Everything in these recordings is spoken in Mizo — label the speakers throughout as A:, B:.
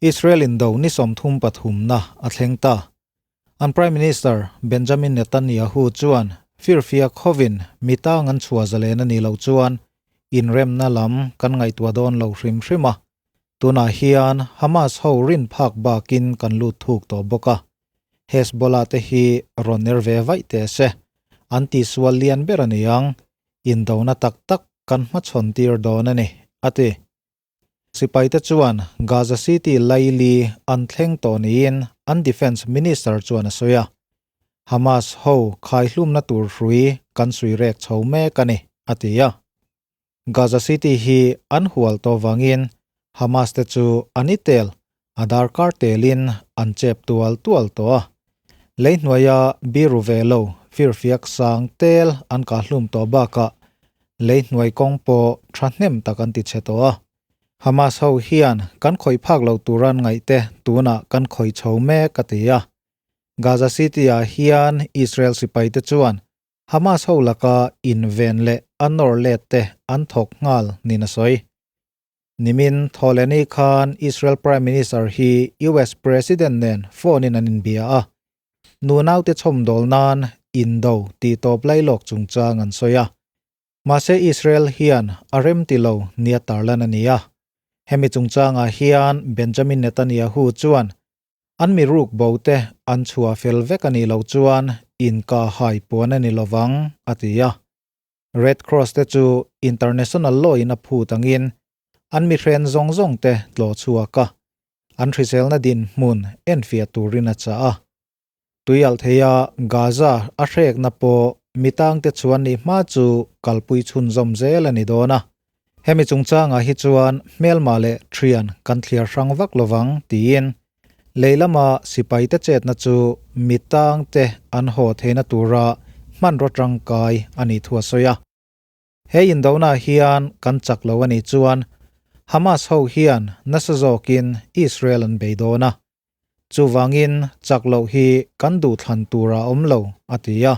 A: Israel indo ni 33na a thleng ta. An Prime Minister Benjamin Netanyahu chuan firfiak hovin mi tang an chhuah zalen a nih loh chuan inremna lam kan ngaihtuah dawn lo hrim hrim a. Tunah hian Hamas ho rin phak bakin kan lut thuk tawh bawk a. Hezbollah te hi rawn ner ve vaih teh se, an tihsual lian ber a ni ang. Indona tak tak kan hmachhawn tir dawn a ni, a ti. Sipaite chuan Gaza City laili an thleng tawh niin an Defence Minister chuan a sawi a. Hamas ho khaihlumna tur hrui kan sui rek chho mek a ni, a ti a. Gaza City hi an hual tawh vangin Hamas te chu an i tel a darkar telin an chep tual tual tawh a. Lei hnuaia biru ve lo firfiak sang tel an kahhlum tawh bakah lei hnuai kawng pawh thahnem tak an ti chhe tawh a. Hamas ho hian kan khawih phak lo turan ngaihte tunah kan khawih chho mek a ti a. Gaza City-ah hian Israel sipaite chuan Hamas ho laka inven leh a nawr let te an thawk nghal niin a sawi. Nimin Thawhlehni khan Israel Prime Minister hi US President nen phone in an inbia a, nunaute chhawmdawl nan indo tih tawp lailawk chungchang an sawi a. Mahse Israel hian a remti lo nia tarlan a ni a. Hemi chungchangah hian Benjamin Netanyahu chuan an mi ruk bo te an chhuah fel vek a nih loh chuan inka hai puan a ni lovang, a ti a. Red Cross te chu international law in a phut angin an mihren zawng zawng te tlawh chhuak a, an hriselna dinhmun enfiah turin a chah a. Tuialh theia Gaza a hrekna pawh mitangte chuan nih hma chu kalpui chhunzawm zel a ni dawn a. Hemi chungchangah hi chuan hmelma leh thian kan thliar hrang vak lovang tiin lei lama sipaite chetna chu mitangte an haw theihna tura hmanraw tangkai a nih thu a sawi a. He indonah hian kan chak lo a nih chuan Hamas ho hian nasa zawkin Israel an bei dawn a, chuvangin chak loh hi kan duhthlan tur a awm lo, a ti a.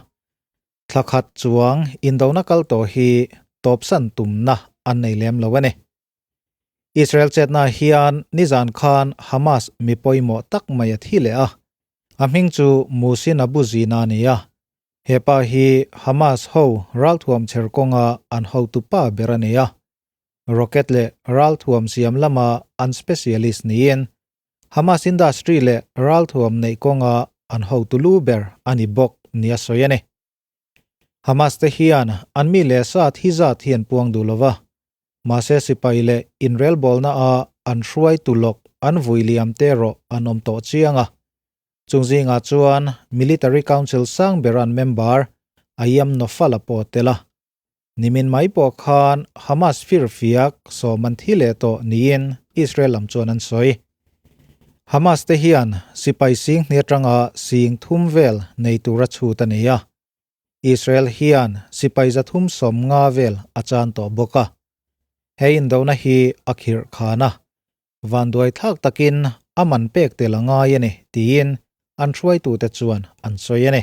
A: Thla khat chuang indona kal tawh hi tawpsan tumna an nei lem lo a ni. Israel chetna hian nizan khan Hamas mi pawimawh tak mai a thi leh a, a hming chu Muhsin Abu Zina a ni a. He pa hi Hamas ho ralthuam chher kawnga an hotu pa ber a ni a. Rocket leh ralthuam siam lama an specialist niin Hamas industry leh ralthuam neih kawnga an hotu lu ber a ni bawk nia sawi a ni. Hamas te hian an mi leh sa thi zat hi an puang duh lova, mahse sipai leh inrelbawlna a an hruaitu lawk an vui liam te erawh an awm tawh chiang a. Chung zingah chuan Military Council sang ber an member Ayam Nofal a pawh tel a. Nimin mai pawh khan Hamas firfiak sawm an thi leh tawh niin Israel lam chuan an sawi. Hamas te hian sipai sing hnih atanga sing thum vel nei tura chhut a ni a. Israel hian sipai 350 vel a chan tawh bawk a. He indona hi a khirh khan a, vanduai thlak takin a man pek tel a ngai a ni tiin an hruaitute chuan an sawi a ni.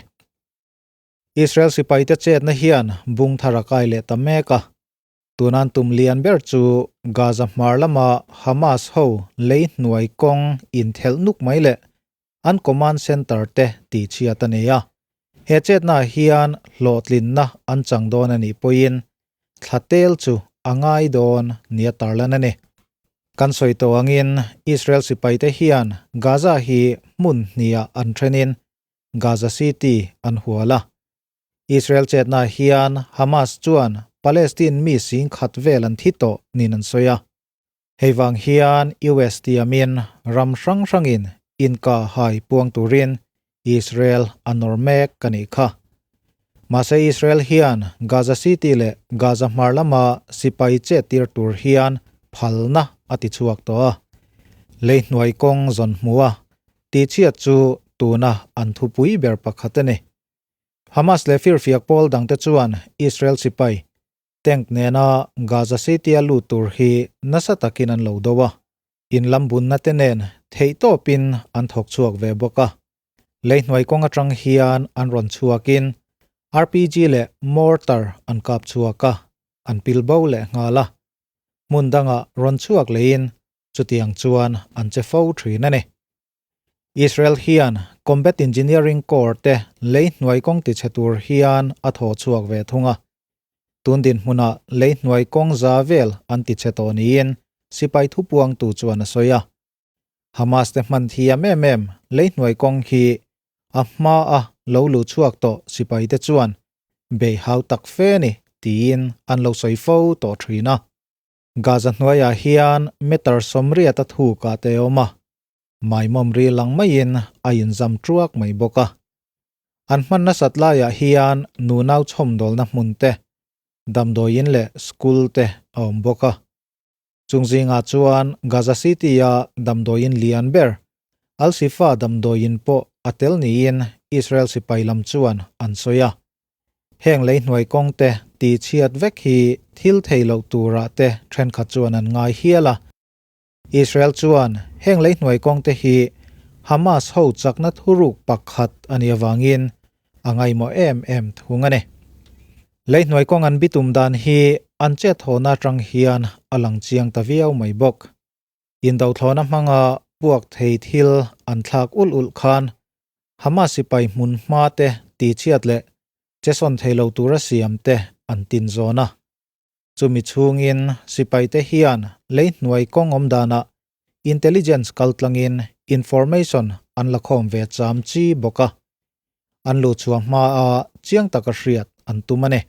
A: Israel sipaite chetna hian bung thar a kai leh ta mek a. Tunan tum lian ber chu Gaza hmar lama Hamas ho lei hnuai kawng inthelh nuk mai leh an command center te tihchhiat a ni a. He chetnaah hian hlawhtlinna an chang dawn a nih pawhin thla tel chu a ngai dawn nia tarlan a ni. Kan sawi tawh angin Israel sipaite hian Gaza hi hmun hniah an thenin Gaza City an hual a. Israel chetna hian Hamas chuan Palestine mi sing khat vel an thi tawh niin an sawi a. Hei vang hian US tiamin ram hrang hrangin inka hai puang turin Israel a nawr mek a nih kha. Mahse Israel hian Gaza City leh Gaza hmar lama sipai chet tir tur hian phalna a ti chhuak tawh a. Lei hnuai kawng zawn hmu a, tihchhiat chu tuna an thupui ber pakhat a ni. Hamas leh firfiak pawl dangte chuan Israel sipai tank nena Gaza City-a lut tur hi nasa takin an lo do a, in lam bunna te nen theihtawpin an thawk chhuak ve bawk a. Lei hnuai kawng atang hian an rawn chhuakin RPG leh mortar an kap chhuak a, an pil bo leh nghal a. Hmun dangah rawn chhuak leiin. Chutiang chuan an che fo thin a ni. Israel hian Combat Engineering Corps te lei hnuai kawng tichhe tur hian a thaw chhuak ve thung a. Tun dinhmunah lei hnuai kawng za vel an tichhe tawh niin sipai thupuangtu chuan a sawi a. Hamas te hman thiam em em lei hnuai kawng hi a hma a lo luh chhuak tawh sipai te chuan bei hau tak fe ni tiin an lo sawi fo tawh thin a. Gaza hnuaiah hian meter sawmriat a thuk ah te a awm a, maimawm ri lang maiin a inzam truak mai bawk a. An hman nasat laiah hian nunau chhawmdawlna hmun te, damdawiin leh school te a awm bawk a. Chung zingah chuan Gaza City-a damdawiin lian ber, Al-Shifa damdawiin pawh a tel niin Israel sipai lam chuan an sawi a. Heng lei hnuai kawngte tihchhiat vek hi thil thei loh turah te thenkhat chuan an ngai hial a. Israel chuan heng lei hnuai kawngte hi Hamas ho chakna thuruk pakhat a nih avangin a ngaihmawh em em thung a ni. Lei hnuai kawng an bitum dan hi an chet hawna atang hian a lang chiang ta viau mai bawk. Indothlawna hmanga puak thei thil an thlak ulh ulh khan Hamas sipai hmun hma te tihchhiat leh chesawn thei lo tura siam te an tin zawn a. Chumi chhungin sipai te hian lei hnuai kawng awm danah intelligence kaltlangin information an la khawm ve cham chi bawk a. An luh chhuah hma a chiang taka hriat an tum a ni.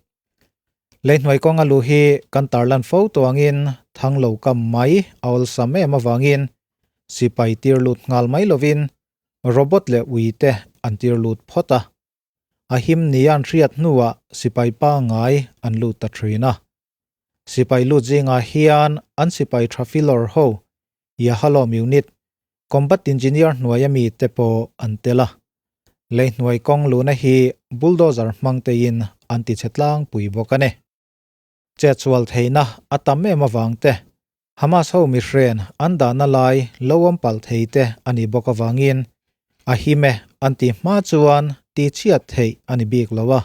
A: Lei hnuai kawnga luh hi kan tarlan fo tuangin thang lo kam mai a awlsam em avangin sipai tir lut nghal mai lovin robot leh ui te an tir lut phawt a. A him nia an hriat hnuah sipai pangngai an lut ta thin a. Sipai lut zingah hian an sipai tha filawr ho Yahalom Unit, Combat Engineer hnuaia mi te pawh an tel a. Lei hnuai kawng luhna hi bulldozer hmang teiin an ti chhe tlangpui bawk a ni. Chetsual theihna a tam em avang te, Hamas ho mihren an dahna lai lo awm palh thei te a nih bawk avangin a him e an tih hma chuan tihchhiat theih a ni bik lo a.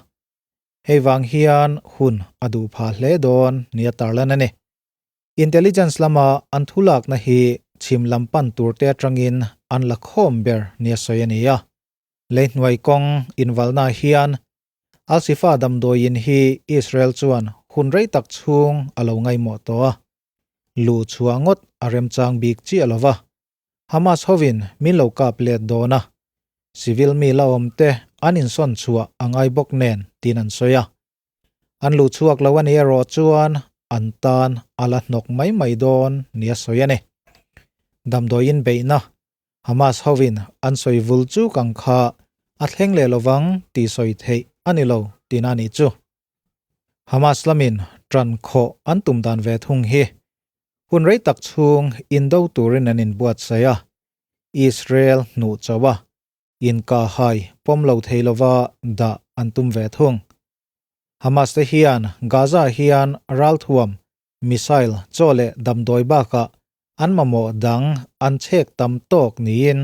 A: Hei vang hian hun a duh phah hle dawn nia tarlan a ni. Intelligence lama an thulakna hi chhim lam pan turte atangin an la khawm ber nia sawi a ni a. Lei hnuai kawng invalna hian Al-Shifa damdawiin hi Israel chuan hun rei tak chhung a lo ngaihmawh tawh a. Luh chhuah ngawt a remchang bik chiah lo va. Hamas hovin min lo kap let dawn a. Civil mi la awm te an insawn chhuah a ngai bawk nen tiin an sawi a. An luh chhuak lo a ni erawh chuan an tan a la hnawk mai mai dawn nia sawi a ni. Damdawiin beihna Hamas hovin an sawi vul chuk ang kha a thleng leh lovang tih sawi theih a ni lo tihna a nih chu. Hamas lamin tan khawh an tum dan ve thung hi hun rei tak chhung indo turin an inbuatsaih a, Israel hnuh chauh a inkahhai pawm lo thei lova dah an tum ve thung. Hamas te hian Gaza hian ralthuam, missile, chaw leh damdawi bakah an mamawh dang an chhek tam tawk niin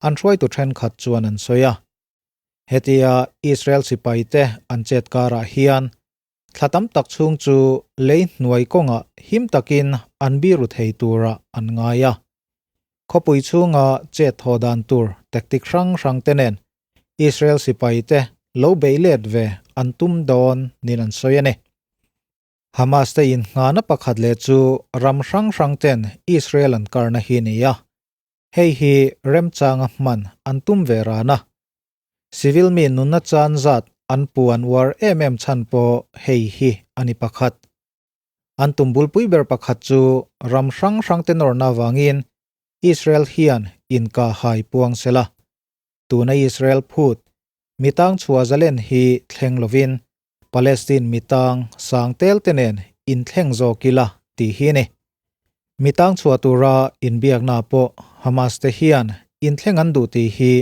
A: an hruaitu thenkhat chuan an sawi a. Hetia Israel sipaite an chet karah hian thla tam tak chhung chu lei hnuai kawngah him takin an biru thei turah an ngai a. Khawpui chhunga chet thaw dan tur tactic hrang hrang te nen Israel sipai te lo beih let ve an tum dawn niin an sawi a ni. Hamas te innghahna pakhat leh chu ram hrang hrang ten Israel an karna hi a ni a. Hei hi remchanga hman an tum ve ran a. Civil mi nunna chan zat an puan uar em em chhan pawh hei hi a ni pakhat. An tum bulpui ber pakhat chu ram hrang hrang te nawrna avangin Israel hian inka hai puang sela. Tuna Israel phut mitang chhuah zalen hi thleng lovin Palestine mitang sang tel te nen inthleng zawk ila tih hi a ni. Mitang chhuah tura inbiakna pawh Hamas te hian inthleng an duh tih hi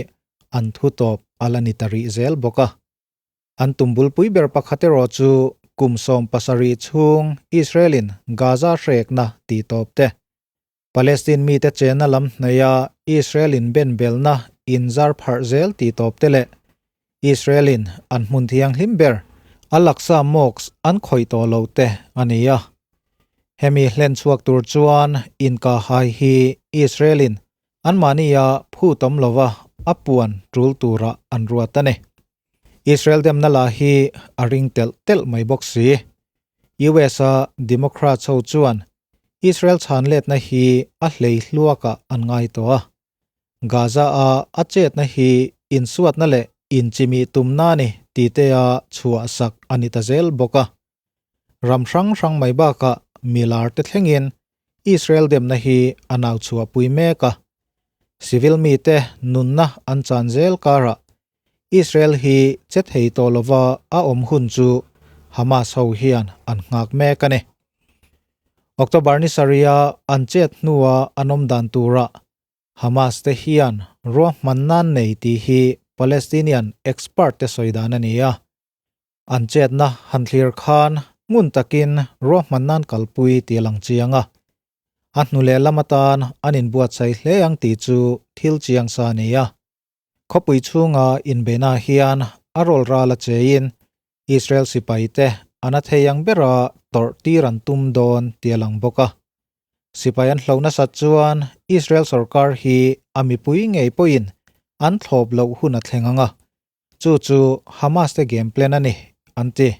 A: an thu tawp a la ni ta rih zel bawk a. An tum bulpui ber pakhat erawh chu kum 70 chhung Israel-in Gaza hrekna tih tawp te, Palestine mite chenna lam hnaia Israel-in benbelna inzar pharh zel tih tawp te leh Israel-in an hmun thianghlim ber Al-Aqsa Mosque an khawih tawh lo te a ni a. Hemi hlen chhuak tur chuan inkahhai hi Israel-in anmahnia phut awm lova a puan tul turah an ruat a ni. Israel demna lah hi a ring telh telh mai bawk si. US-a Democrats ho chuan Israel chhan letna hi a hlei hluakah an ngai tawh a. Gaza-a a chetna hi insuatna leh inchimih tumna a ni tihtea chhuahsak a ni ta zel bawk a. Ram hrang hrang mai bakah milar te thlengin Israel demna hi a nau chhuahpui mek a. Civil mite nunna an chan zel karah Israel hi che thei tawh lova a awm hun chu Hamas ho hian an nghak mek a ni. October ni sarih-a an chet hnua an awm dan turah Hamas te hian ruahmanna an nei tih hi Palestinian expert te sawi dan a ni a. An chetna han thlir khan ngun takin ruahmanna an kalpui tih a lang chiang a. A hnu leh lam atan an inbuatsaih hle ang tih chu thil chiang sa a ni a. Khawpui chhunga inbeihna hian a rawl ral a chein Israel sipaite an a thei ang bera tawrh tir an tum dawn tih a lang bawk a. Sipai an hlo nasat chuan Israel sorkar hi a mipui ngei pawhin an thlawp loh hun a thleng ang a, chu chu Hamas te game plan a ni, an ti.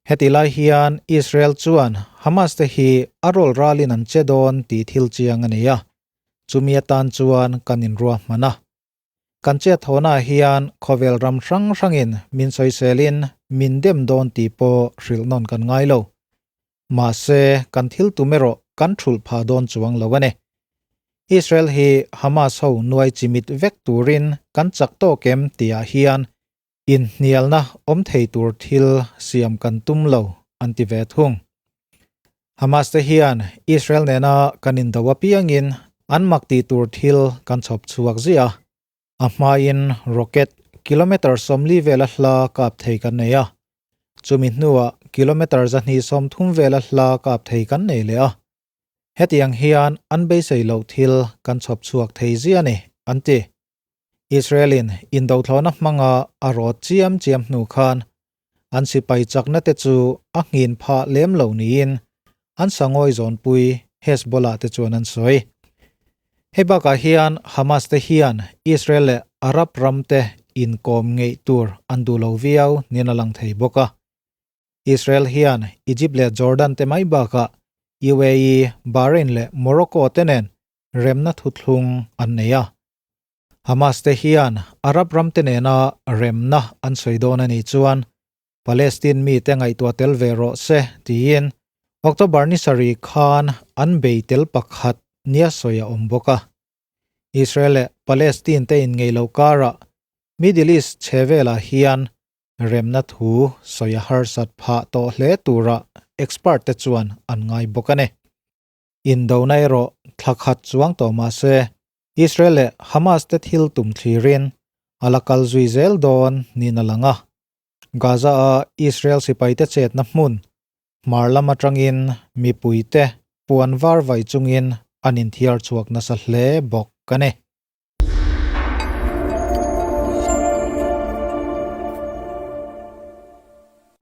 A: Heti lai hian Israel chuan Hamas te hi a rawl ralin an che dawn tih thil chiang a nei a, chumi atan chuan kan inruahman a. Kan chet thawhnaah hian khawvel ram hrang hrangin min sawiselin min dem dawn tih pawh hrilh nawn kan ngai lo. Mahse, kan thil tum erawh kan thulh phah dawn chuang lo a ni. Israel hi Hamas ho nuai chimit vek turin kan chak tawk em tihah hian inhnialna awm thei tur thil siam kan tum lo an ti ve thung. Hamas te hian Israel nena kan indo apiangin an mak tih tur thil kan chhawp chhuak ziah a. A hmain rocket kilometre 40 vela hla kap thei kan nei a, chumi hnuah kilometre 230 vela hla kap thei kan nei leh a. Hetiang hian an beisei loh thil kan chhawp chhuak thei zia a ni, an ti. Israel-in indothlawhna hmanga a rawt chiam chiam hnu khan an sipai chakna te chu a nghin phah lem lo niin an sangawi zawnpui Hezbollah te chuan an sawi. Hei bakah hian Hamas te hian Israel leh Arab ram te inkawm ngeih tur an duh lo viau niin a lang thei bawk a. Israel hian Egypt leh Jordan te mai bakah UAE, Bahrain leh Morocco te nen remna thuthlung an nei a. Hamas te hian Arab ram te nena remna an sawi dawn a nih chuan Palestine mite ngaihtuah tel ve rawh se tiin October ni sarih khan an bei tel pakhat nia sawi a awm bawk a. Israel leh Palestine te inngeih loh karah Middle East chhe velah hian remna thu sawi a harsat phah tawh hle tura expert te chuan an ngai bawk a ni. Indona erawh thla khat chuang tawh mah se, Israel leh Hamas te thil tum thlirin a la kal zui zel dawn niin a lang a. Gaza-a Israel sipaite chetna hmun hmar lam atangin mipuite puan var vai chungin an inthiar chhuak nasa hle bawk a ni.